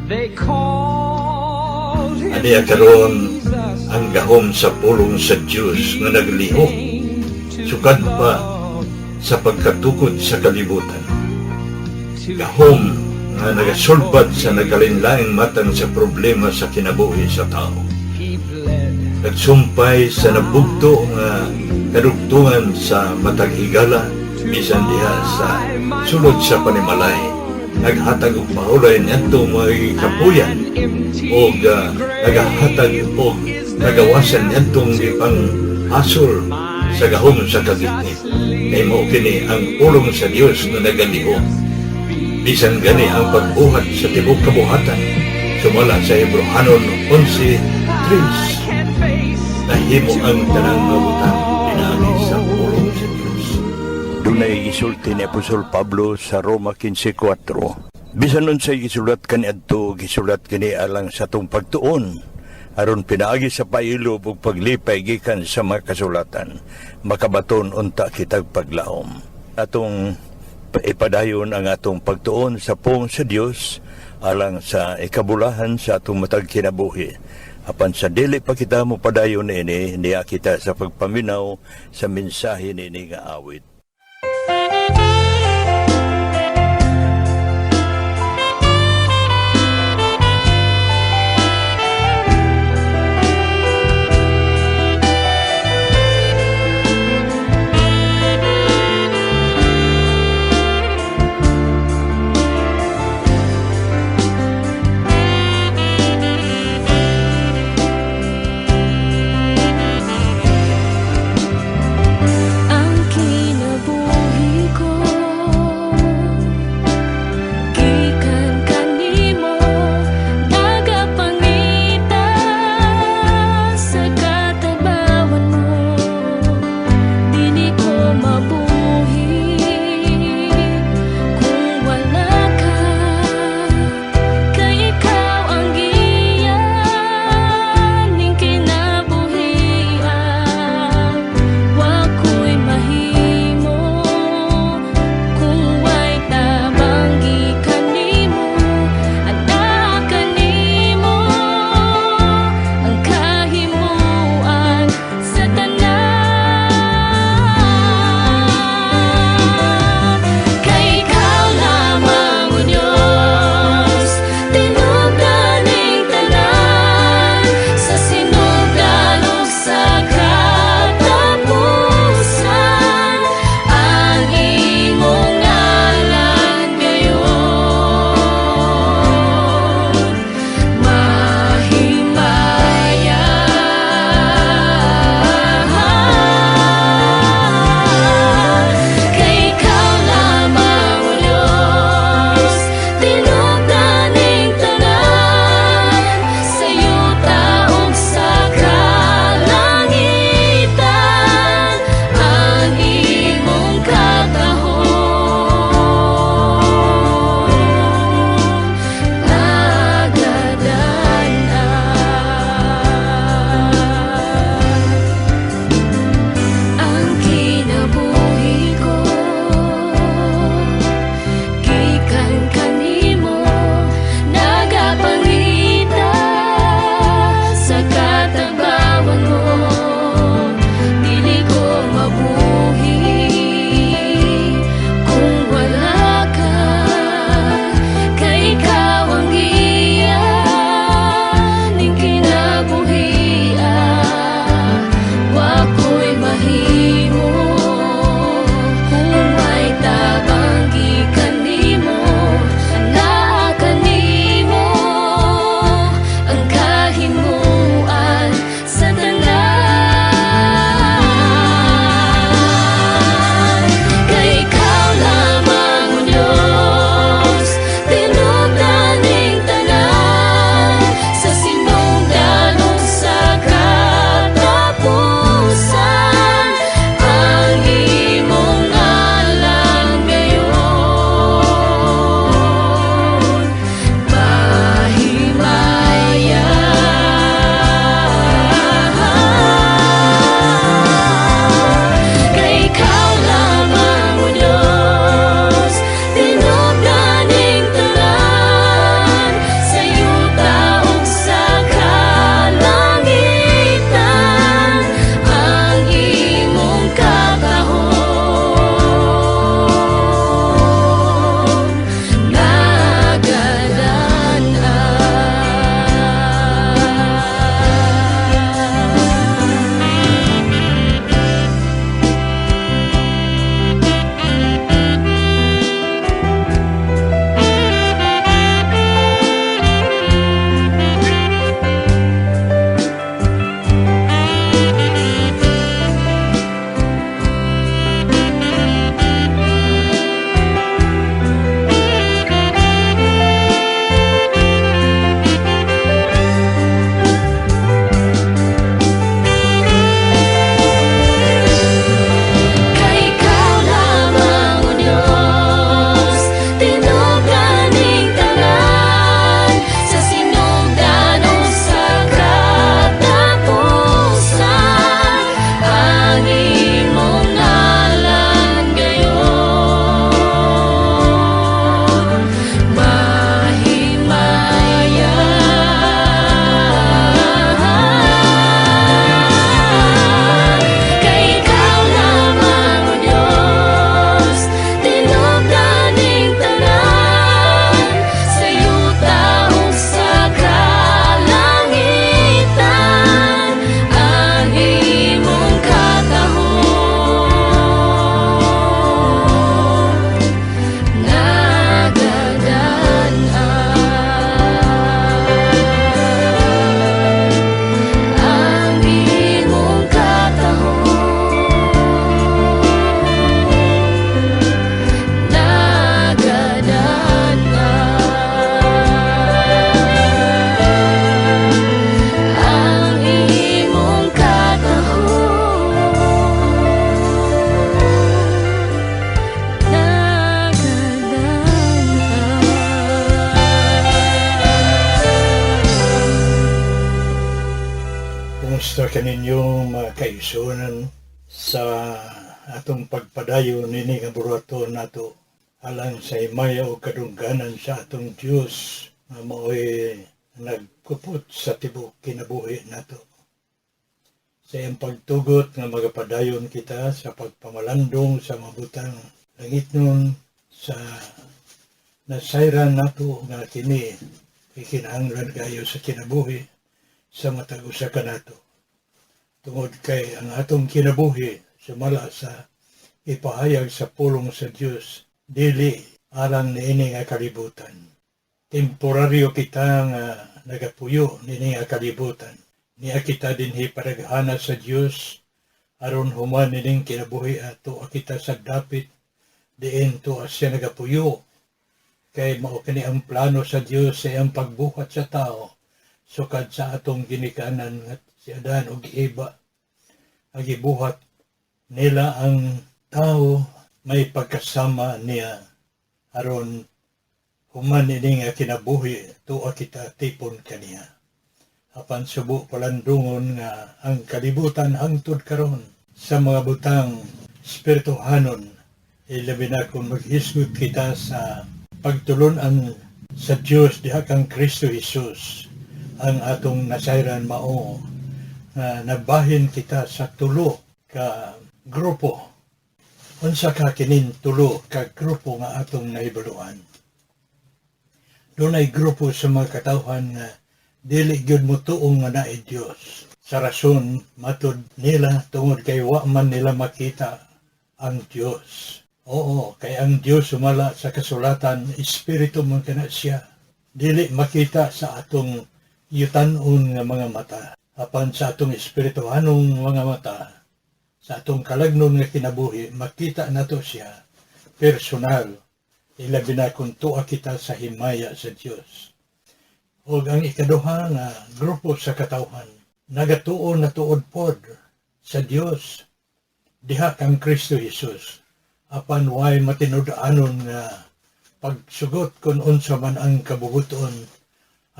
They called him Aniya karon Jesus. ang gahom sa pulong sa Dios nga naglihok sukad pa sa pagkatukod sa kalibutan. Gahom nga nagasulbad sa nagkalainlaing matang sa problema sa kinabuhi sa tao. He bled. Nagsumpay sa nabugto nga kadugtungan sa matag higala, bisan diha sa sulod sa panimalay. Naghatag og pahulay niadto mga kapuyan og nagahatag og kagawasan niadtong gipang hasol sa gahom sa kagitnit. Kay mao kini ang pulong sa Dios nga nagalihok. Bisan gani ang pagbuhat sa tibuok kabuhatan, sumala sa Hebrohanon 11:3, Can face nahimo ang tanang mga butang pinaagi sa pulong sa Dios. Dunay gisulti ni Apostol Pablo sa Roma 15:4. Bisan unsay gisulat kaniadto, gisulat kini alang sa atong pagtuon, aron pinaagi sa pailob ug paglipay gikan sa mga kasulatan, makabaton unta kitag paglaom. Atong ipadayon ang atong pagtuon sa pulong sa Dios alang sa ikabulahan sa atong matag kinabuhi. Apan sa dili pa kita mo padayon ini, niya kita sa pagpaminaw sa mensahe niini nga awit. Ang kinabuhi. Kaninyo, mga kaigsuonan, sa atong pagpadayon nini nga buhaton nato alang sa himaya o kadungganan sa atong Dios nga maoy nagkupot sa tibuok kinabuhi nato. Sa iyang pagtugot nga magapadayon kita sa pagpamalandong sa mabutang langitnon sa nasayran nato nga kini ikinahanglan kayo sa kinabuhi sa matag usa kanato. Tungod kay ang atong kinabuhi sumala sa ipahayag sa pulong sa Dios, dili alang niini nga kalibutan. Temporaryo kita nga nagapuyo niini nga kalibutan. Nia kita dinhi padaghana sa Dios aron human nining kinabuhi ato kita sa dapit diin to siya nagapuyo, kay mao kini ang plano sa Dios sa iyang pagbuhat sa tao sukad sa atong ginikanan nga si Adan ug Eva. Ang gibuhat nila ang tao may pagkasama niya aron human ini nga kinabuhi tuwa kita tipon kaniya. Apan subo palandungon nga ang kalibutan hangtod karon sa mga butang espirituhanon, ilabi na kung maghisgot kita sa pagtulunan sa Dios diha kang Kristo Jesus, ang atong nasayran mao nga nabahin kita sa tulo ka grupo. Unsa ka kinin tulo ka grupo nga atong nahibaluan? Dunay grupo sa mga katawhan nga dili gyud motuo nga naay Dios. Sa rason, matud nila, tungod kay wa man nila makita ang Dios. Oo, kay ang Dios sumala sa kasulatan, espiritu man kana siya. Dili makita sa atong yutan-on nga mga mata. Apan sa atong espirituhanong mga mata, sa atong kalagnon nga kinabuhi, makita nato siya personal. Ilabi na kung tuwa kita sa himaya sa Dios. O ang ikaduha nga grupo sa katawhan, nagatuo na tuod pod sa Dios diha kang Kristo Jesus. Apan way matinud-anon nga pagsugot kung unsa man ang kabubuton,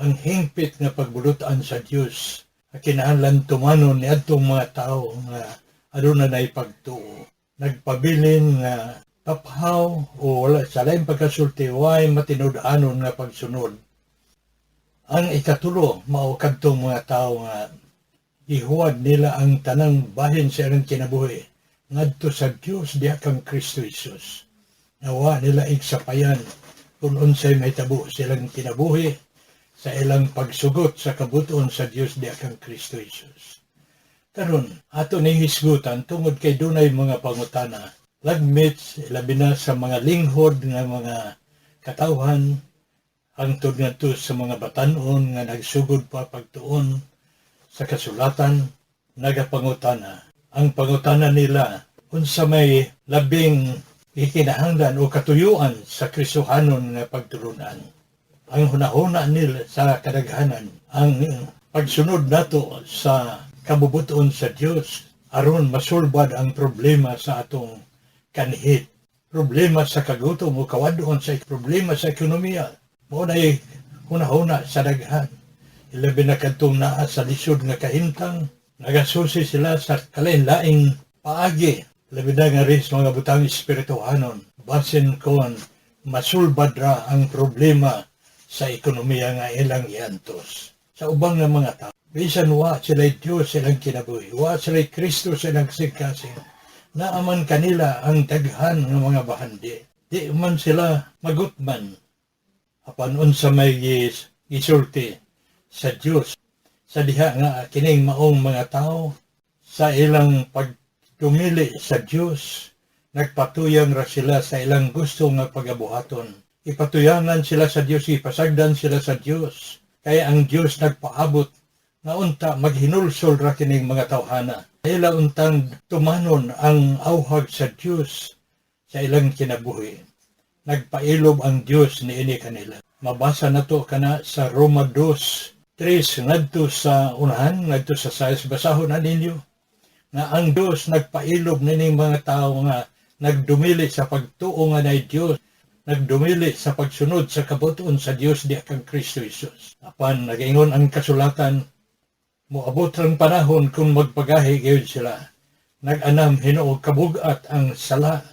ang hingpit nga pagbulutan sa Dios nga kinahanglan tumanon ni adtong mga tawo nga aduna nay pagtuo. Nagpabilin nga taphaw o wala sa laing pagkasulti, way matinud-anon nga pagsunod. Ang ikatulo mao kadtong mga tawo nga gihuwad nila ang tanang bahin sa ilang kinabuhi ngadto sa Dios diha kang Kristo Jesus. Nawa nila igsapayan kung unsay mahitabo sa ilang kinabuhi sa ilang pagsugot sa kabuton sa Dios diha kang Kristo Jesus. Karon, ato ni hisgutan tungod kay dunay mga pangutana. Lagmit, labi na sa mga linghod nga mga katawhan, hangtod ngadto sa mga batanon nga nagsugod pa pagtuon sa kasulatan, nagapangutana. Ang pangutana nila, unsa may labing ikinahanglan o katuyuan sa Kristohanon nga pagtulunan? Ang hunahuna nila sa kadaghanan, ang pagsunod nato sa kabubuton sa Dios aron masulbad ang problema sa atong kanhit, problema sa kagutom o kawadon sa problema sa ekonomiya. Mao nay hunahuna sa daghan. Ilabi na kadtong naa sa lisod nga kahimtang, nagasusi sila sa kalain-laing paagi. Labi na nga rin sa mga butang espirituhanon. Basin kon masulbad ra ang problema sa ekonomiya nga ilang giantos. Sa ubang nga mga tao, bisan wa sila'y Diyos sa ilang kinabuhi, wa sila'y Kristo sa ilang kasing-kasing, naaman kanila ang daghan ng mga bahandi. Di man sila magutman. Apan unsa may gisulti sa Dios sa diha nga kining maong mga tao sa ilang pagdumili sa Dios, nagpatuyang ra sila sa ilang gusto nga pagabuhaton? Ipatuyangan sila sa Dios, ipasagdan sila sa Dios, kaya ang Dios nagpaabot nga unta maghinulsol ra kining mga tawhana. Ila untang tumanon ang auhag sa Dios sa ilang kinabuhi. Nagpailob ang Dios niini kanila. Mabasa nato kana sa Roma 2:3 ngadto sa unahan, ngadto sa 6. Basahon na ninyo nga ang Dios nagpailob nining mga tao nga nagdumili sa pagtuo nga naay Dios, nagdumili sa pagsunod sa kabuton sa Dios diha kang Kristo Jesus. Apan nagaingon ang kasulatan Moabot ang panahon kung magpagahi gyud sila. Nag-anam hinuog kabugat ang sala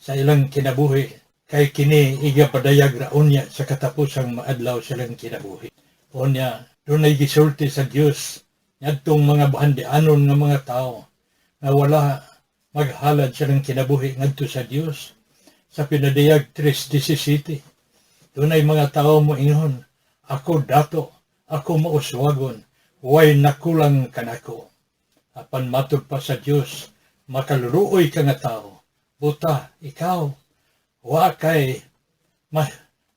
sa ilang kinabuhi, kay kini igapadayag ra unya sa katapusang maadlaw silang kinabuhi. Unya, dunay gisulti sa Dios ngadtong mga bahandianon nga mga tao nga wala maghalad silang kinabuhi ngadto sa Dios sa Pinadayag 3:17. Dunay mga tao moingon, "Ako dato, ako mauswagon, way nakulang kanako." Apan matud pa sa Dios, makaluluoy ka nga tao. Buta, ikaw, wa kay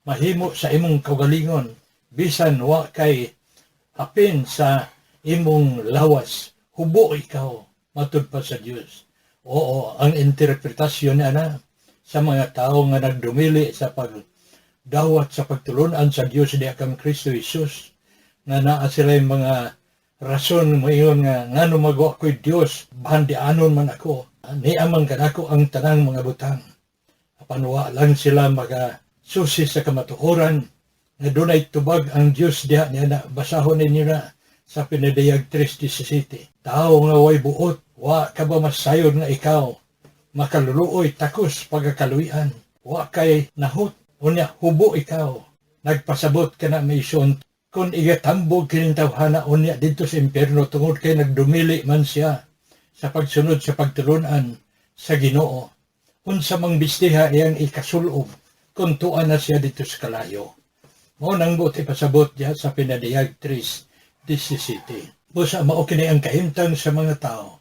mahimo sa imong kaugalingon, bisan wa kay apin sa imong lawas, hubo ikaw, matud pa sa Dios. Oo, ang interpretasyon niya na sa mga tao nga nagdumili sa pagdawat sa pagtulunan sa Dios diha kang Kristo Jesus, nga naa sila mga rason moingon nga ngano magawa ko'y Dios, bahandianon man ako, niamang kanako ang tanang mga butang. Apan wa lang sila maka susi sa kamatuoran nga dunay tubag ang Dios diha niya na. Basahon ninyo na sa Pinadayag 3:17. Tao nga way buot, wa ka ba masayod nga ikaw makaluluoy takos pagkakaluyan? Wa kay nahut, unya hubo ikaw. Nagpasabot ka na may ison kung igatambog kining tawhana unya didto sa impyerno tungod kay nagdumili man siya sa pagsunod sa pagtulunan sa Ginoo. Unsa mang bistiha iyang ikasulob kung tuan na siya dito sa kalayo? Mao nang buot ipasabot diha sa Pinadayag 3:17. Busa mao kini ang kahimtang sa mga tao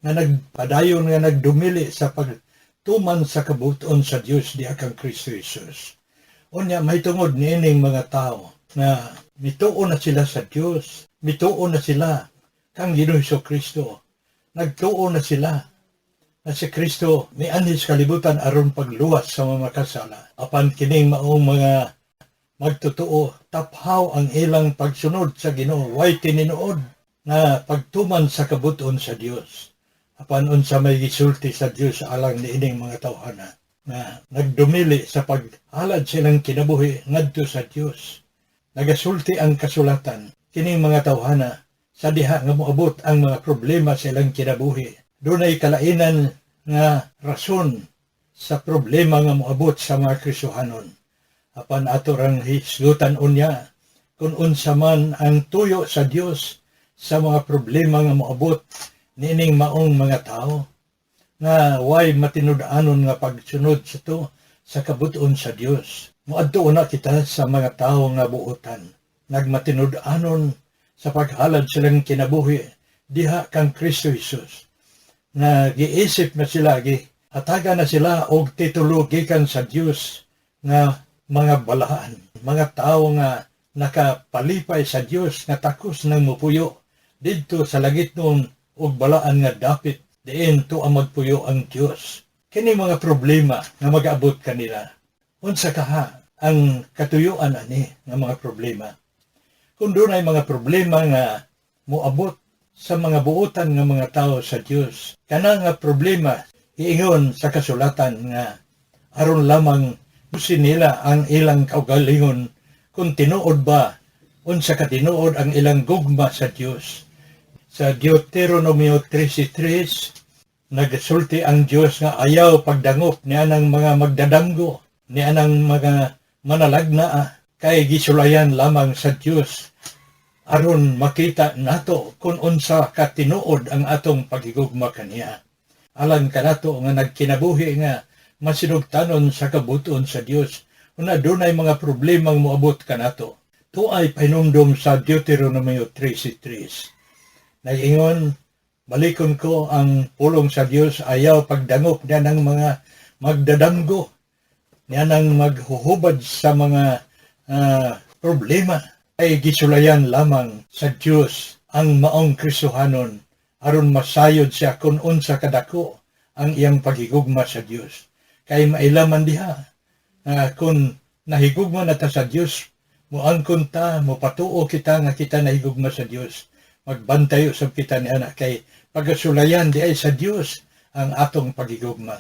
nga nagpadayon nga nagdumili sa pagtuman sa kabuton sa Dios diha kang Kristo Jesus. Unya mahitungod niining mga tao nga mituo na sila sa Dios, mituo na sila kang Ginoo Hesus Kristo. Nagtuo na sila na si Kristo mianhi sa kalibutan aron pagluwas sa mga makasala. Apan kining maong mga magtotoo, taphaw ang ilang pagsunod sa Ginoo, way tinuod na pagtuman sa kabuton sa Dios. Apan unsa may gisulti sa Dios alang niining mga tawhana nga nagdumili sa paghalad silang kinabuhi ngadto sa Dios? Nagasulti ang kasulatan, kining mga tawhana sa diha nga moabot ang mga problema sa ilang kinabuhi, dunay kalainan nga rason sa problema nga moabot sa mga Kristohanon. Apan ato rang hisgutan unya kung unsa man ang tuyo sa Dios sa mga problema nga moabot niining maong mga tao nga way matinud-anon nga pagsunod sa to sa kabuton sa Dios. Moadto una kita sa mga tao nga buotan. Nagmatinud-anon sa paghalad silang kinabuhi diha kang Kristo Jesus. Na giisip na sila, gihatagan na sila og titulo gikan sa Dios nga mga balaan. Mga tao nga nakapalipay sa Dios nga takos nang mupuyo didto sa langitnon ug balaan nga dapit diin to ang magpuyo ang Dios. Kini mga problema nga magaabot kanila, unsa kaha ang katuyuan ani nga mga problema? Kung dunay mga problema nga moabot sa mga buotan nga mga tao sa Dios, kana nga problema iingon sa kasulatan nga aron lamang susi nila ang ilang kaugalingon kung tinuod ba, unsa ka tinuod ang ilang gugma sa Dios. Sa Deuteronomio 13:3, nagsulti ang Dios nga ayaw pagdangop niya ng mga magdadanggo, niya ng mga manalagna, kay gisulayan lamang sa Dios aron makita nato kung unsa ka tinuod ang atong paghigugma kaniya. Alang kanato nga nagkinabuhi nga masinugtanon sa kabuton sa Dios, una dunay mga problemang moabot kanato. Tuay pahinumdom sa Deuteronomio 13:3. Nag-ingon, balikon ko ang pulong sa Dios, ayaw pagdangop niya ng mga magdadanggo, niya nang maghuhubad sa mga problema, ay gisulayan lamang sa Dios ang maong Kristohanon aron masayod siya kung unsa kadako ang iyang paghigugma sa Dios. Kay mailaman diha nga kung nahigugma na ta sa Dios, moangkon ta, mopatuo kita nga kita nahigugma sa Dios. Magbantay usab kita ni ana kay pagkasulayan di ay sa Dios ang atong paghigugma.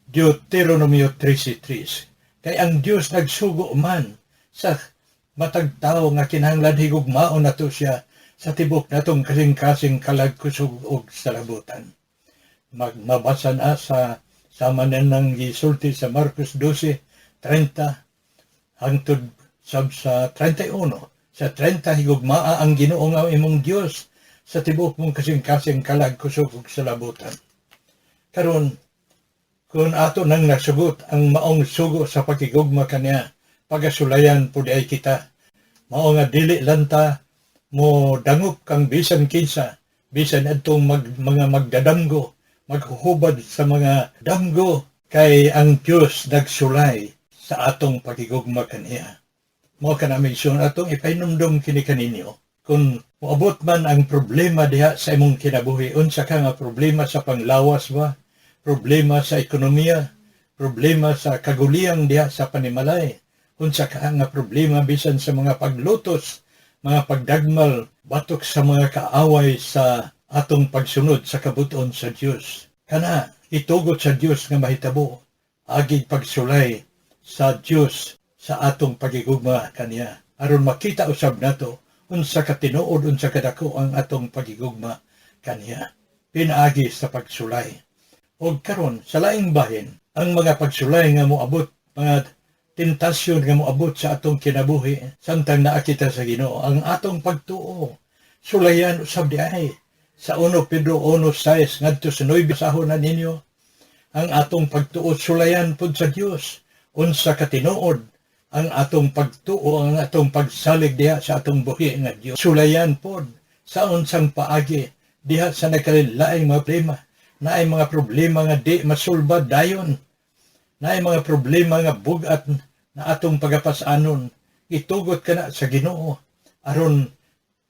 Deuteronomio 13:3. Kay ang Dios nagsugo man sa matag tao nga kinahanglan higugmaon nato siya. sa tibok natong kasing-kasing, kalag, kusog ug salabutan. Mabasa na sa sama na nang gisulti sa Marcos 12:30 hangtod sab sa 31. Sa 30, higugmaa ang Ginoo nga imong Dios sa tibuok mong kasing-kasing, kalag, kusog ug salabutan. Karon, kung ato nang nasugot ang maong sugo sa pagkigugma kaniya, pagasulayan pud ay kita. Mao nga dili lanta mo dangop kang bisan kinsa, bisan adtong mga magdadamgo, maghuhubad sa mga damgo, kay ang Dios nagsulay sa atong pagigugma kaniya. Mao kana, mga atong ipahinumdom kini kaninyo. Kung moabot man ang problema diha sa imong kinabuhi, unsa ka nga problema, sa panglawas ba, problema sa ekonomiya, problema sa kaguliyang diha sa panimalay, unsa ka nga problema, bisan sa mga paglutos, mga pagdagmal, batok sa mga kaaway sa atong pagsunod sa kabuton sa Dios. Kana, itugot sa Dios nga mahitabo, agig pagsulay sa Dios sa atong pagigugma kaniya. Aron makita usab nato unsa ka tinuod, unsa kadako ang atong pagigugma kaniya pinaagi sa pagsulay. Og karon, sa laing bahin, ang mga pagsulay nga moabot, mga tentasyon nga moabot sa atong kinabuhi samtang naa kita sa Ginoo, ang atong pagtuo sulayan usab diay. Sa 1 Pedro 1:6 ngadto sa 9, basahon na ninyo. Ang atong pagtuo sulayan pud sa Dios, unsa ka tinuod ang atong pagtuo, ang atong pagsalig diha sa atong buhi nga Dios. Sulayan pod sa unsang paagi diha sa nagkalainlaing mga problema. Naay mga problema nga di masulbad dayon. Naay mga problema nga bugat na atong pagapasanon. Itugot kana sa Ginoo aron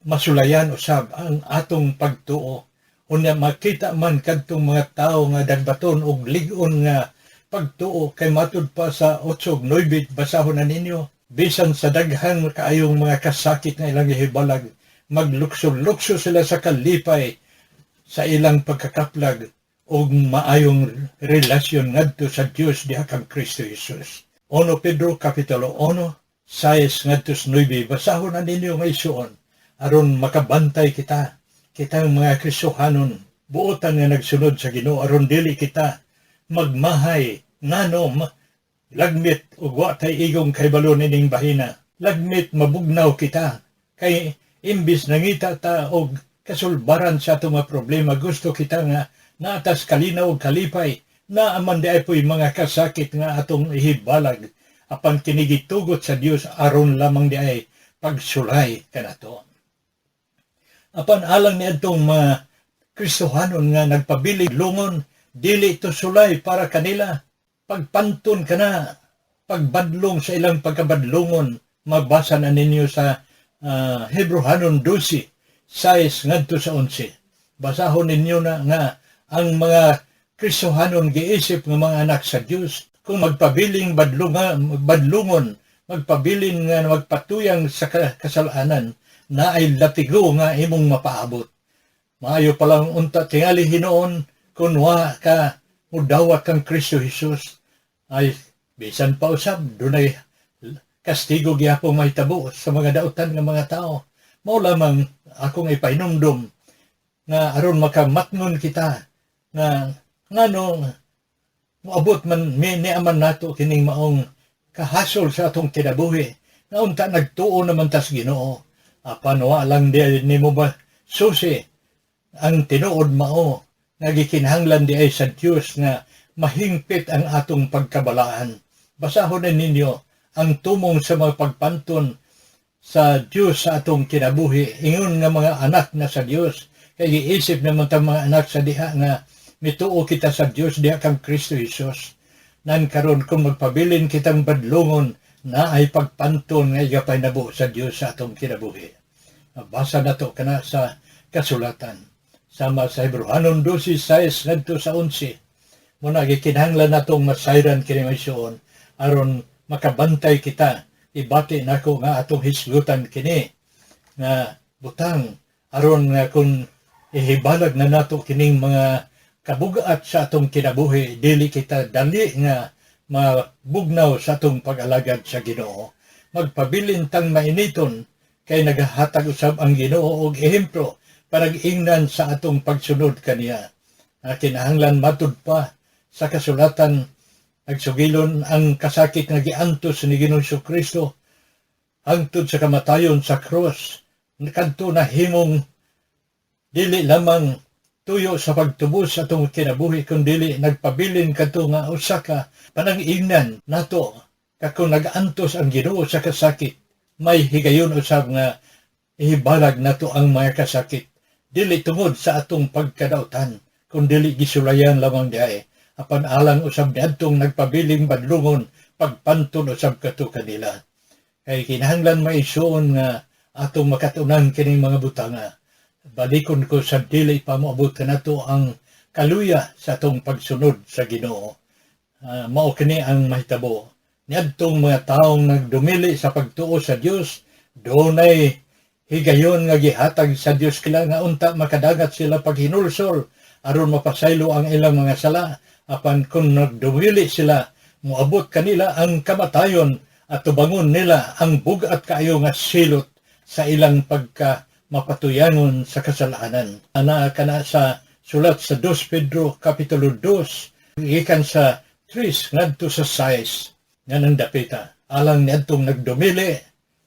masulayan usab ang atong pagtuo. Unya makita man kadtong mga tawo nga dagbaton og lig-on nga pagtuo, kay matud pa sa 8:9, basahon na ninyo, bisan sa daghang kaayong mga kasakit nga ilang gihibalag, maglukso-lukso sila sa kalipay sa ilang pagkakaplag og maayong relasyon ngadto sa Dios diha kang Kristo Jesus. 1 Pedro Kapitulo 1, 6 ngadto sa 9, basahon na ninyo, mga igsuon, aron makabantay kita, kitang mga Kristohanon buotan nga nagsunod sa Ginoo, aron dili kita magmahay ngano lagmit ug wa tay igong kahibalo nining bahina. Lagmit mabugnaw kita kay imbis nangita ta og kasulbaran sa atong mga problema, gusto kita nga naatas kalinaw ug kalipay, naa man diay po'y mga kasakit nga atong ihibalag, apan kini gitugot sa Dios aron lamang diay pagsulay kanato. Apan alang niadtong mga Kristohanon nga nagpabiling badlungon, dili ito sulay para kanila. Pagpanton kana, pagbadlong sa ilang pagkabadlungon, mabasa na ninyo sa Hebrohanon 12, 6 ngadto sa 11. Basahon ninyo na nga ang mga Kristohanon giisip nga mga anak sa Dios, kung magpabiling badlungon, magpabilin nga magpatuyang sa kasalanan, na ay latigo nga imong mapaabot. Maayo pa lang unta tingali hinuon kung wa ka mudawat kang Kristo Jesus, ay bisan pa usab dunay kastigo gihapon mahitabo sa mga dautan nga mga tao. Mao lamang akong ipahinumdom nga aron makamatngon kita nga ngano moabot man mi niaman nato kining maong kahasol sa atong kinabuhi nga unta nagtuo naman tas Ginoo, apan wa lang di nimo ba susi ang tinuod mao nga gikinahanglan di ay sa Dios nga mahingpit ang atong pagkabalaan. Basahon na ninyo ang tumong sa mga pagpanton sa Dios sa atong kinabuhi ingon nga mga anak na sa Dios, kay giisip naman ta mga anak sa diha nga mituo kita sa Dios diha kang Kristo Jesus. Nan karon, kung magpabilin kitang badlungon, na ay pagpanton nga igapay nabo sa Dios sa atong kinabuhi. Basa nato kana sa kasulatan sama sa Hebreohanon 12:6 ngadto sa 11. Muna gikinahanglan natong masayran kini, mga igsoon, aron makabantay kita. Ibati nako nga atong hisgutan kini nga butang aron nga kung ihibalag na nato kining mga kabugat sa atong kinabuhi, dili kita dali nga mabugnaw sa atong pag-alagad sa Ginoo. Magpabilin tang mainiton kay Kay nagahatag usab ang Ginoo og ehemplo panag-ingnan sa atong pagsunod kaniya. Nga kinahanglan matud pa sa kasulatan, nagsugilon ang kasakit nga giantos ni Ginoong Kristo hangtod sa kamatayon sa krus, kadto nahimong dili lamang tuyo sa pagtubos sa atong kinabuhi, kundili nagpabilin kadto nga usa ka panang-ingnan nato kako nag-antos ang Ginoo sa kasakit, may higayon usab nga ihibalag nato ang mga kasakit, dili tungod sa atong pagkadautan, kundili gisulayan lamang diay, apan alang usab niadtong nagpabiling badlungon, pagpantol usab kato kanila. Kay kinahanglan, maisuon, nga atong makatunan kining mga butanga. Balikon ko sa dili pa moabot kanato ang kaluya sa atong pagsunod sa Ginoo. Mao kini ang mahitabo niadtong mga taong nagdumili sa pagtuo sa Dios. Dunay higayon nga gihatag sa Dios kila nga unta makadangat sila paghinulsol aron mapasaylo ang ilang mga sala. Apan kung nagdumili sila, moabot kanila ang kamatayon at tubangon nila ang bug-at kaayo nga silot sa ilang pagka mapatuyangon sa kasalanan. Ana kana sa sulat sa 2 Pedro Kapitulo 2 gikan sa 3 ngadto sa 6 nga nang dapita alang niadtong nagdumili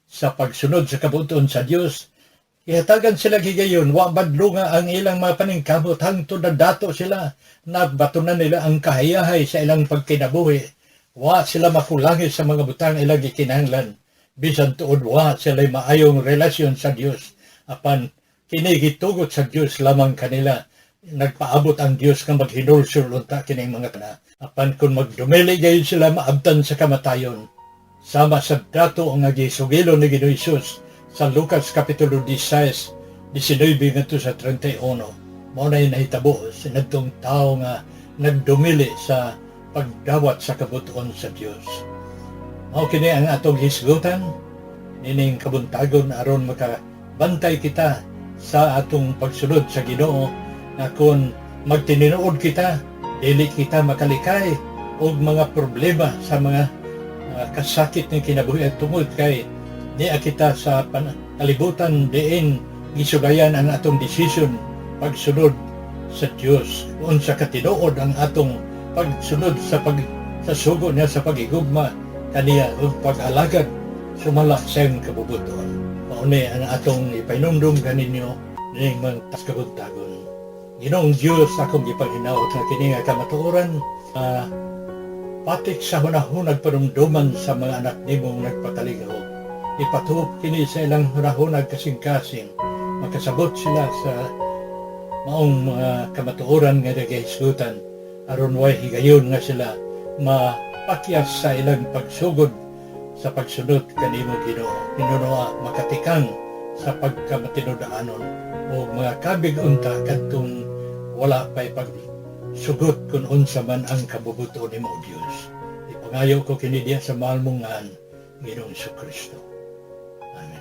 sa pagsunod sa kabubut-on sa Dios. Ihatagan sila higayon, wa badlunga ang ilang mga paningkamot hangtod na dato sila, nabatunan nila ang kahayahay sa ilang pagkinabuhi. Wa sila makulangi sa mga butang ilang gikinahanglan. Bisan tuod wa sila maayong relasyon sa Dios. Apan kini gitugot sa Dios lamang kanila. Nagpaabot ang Dios nga maghinulsol unta kining mga kana. Apan kung magdumili gayon sila, maabtan sa kamatayon. Sama sa dato nga gisugilo ni Ginoong Hesus sa Lucas Kapitulo 16, 19 ngadto sa 31. Mao na nahitabo sa nadtong tao nga nagdumili sa pagdawat sa kabubut-on sa Dios. Mao kini ang atong hisgutan nining kabuntagon aron makabantay kita sa atong pagsunod sa Ginoo, nga kung magtinuod kita, dili kita makalikay og mga problema sa mga kasakit ng kinabuhi at tungod kay niya kita sa kalibutan diin gisulayan ang atong desisyon pagsunod sa Dios, unsa katinuod ang atong pagsunod sa sugo niya sa pagigugma kaniya ug pag-alagad sumala sa iyang kabubut-on. Mao ni ang atong ipahinumdum kaninyo ning mga kabuntagon. Ginoong Dios, akong gipanghinaot nga kini nga kamatuoran patik sa hunahunag panumduman sa mga anak nimong nagpakalingahok. Ipatuop kini sa ilang hunahunag kasing-kasing. Makasabot sila sa maong mga kamatuoran nga nagahisgutan aron way higayon nga sila mapakyas sa ilang pagsugod sa pagsunod kanimo, Ginoo. Hinunoa makatikang sa pagkamatinud-anon o mga kabig unta kadtong wala pa'y pagsugot kung unsa man ang kabubut-on nimo, Dios. Ipangayo ko kini diha sa mahal mong ngan, Ginoong Kristo. Amen.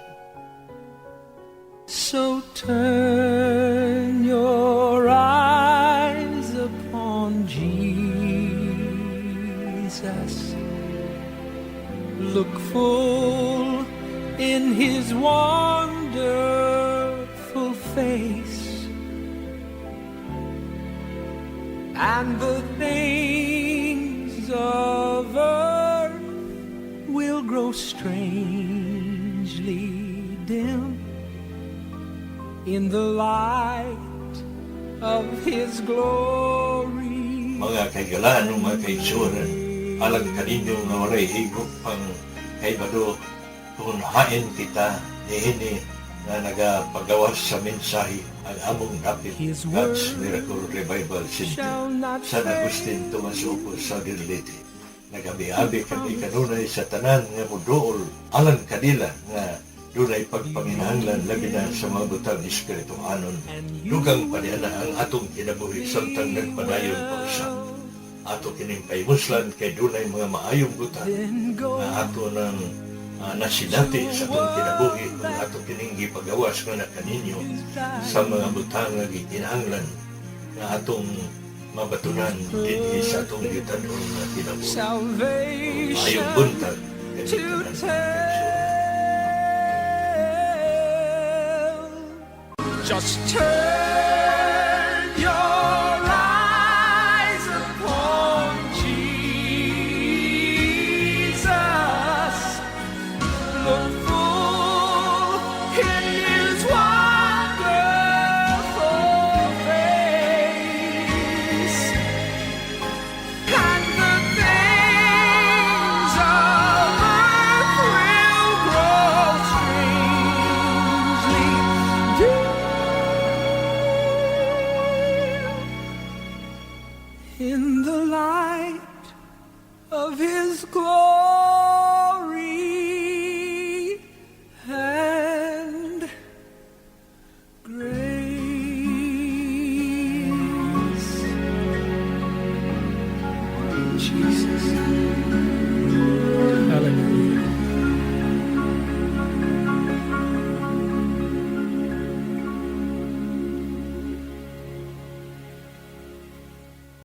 So turn your eyes upon Jesus. Look full in his wonderful face, and the things of earth will grow strangely dim in the light of his glory. Mga kahigalaan o mga kaigsuonan, alang kaninyo nga walay higop pang kaibalo kung hain kita niini nga nagapagawas sa mensahe, ang among dapit His God's word Miracle Revival Center, shall not San Agustin, Tomas Opo, Southern Leyte. Nagabi-abi kami kanunay sa tanan nga muduol alang kanila nga dunay pagpanginahanglan, labi na sa mga butang espirituhanon. Dugang pa niya na ang atong kinabuhi samtang nagpadayon pa usab. Ato kining pahimuslan kay dunay mga maayong butang Then go nga ato nang nasinati sa atong kinabuhi kung ato kining gipagawas nga na kaninyo sa mga butang nga gikinahanglan nga atong mabatunan dinhi sa atong gitanon nga kinabuhi. Salvation Maayong buntag to kaninyong tanan. take. Just turn your eyes upon Jesus. Look full in His wonderful face, and the things of earth will grow strangely dim in the light of His glory and grace. Jesus.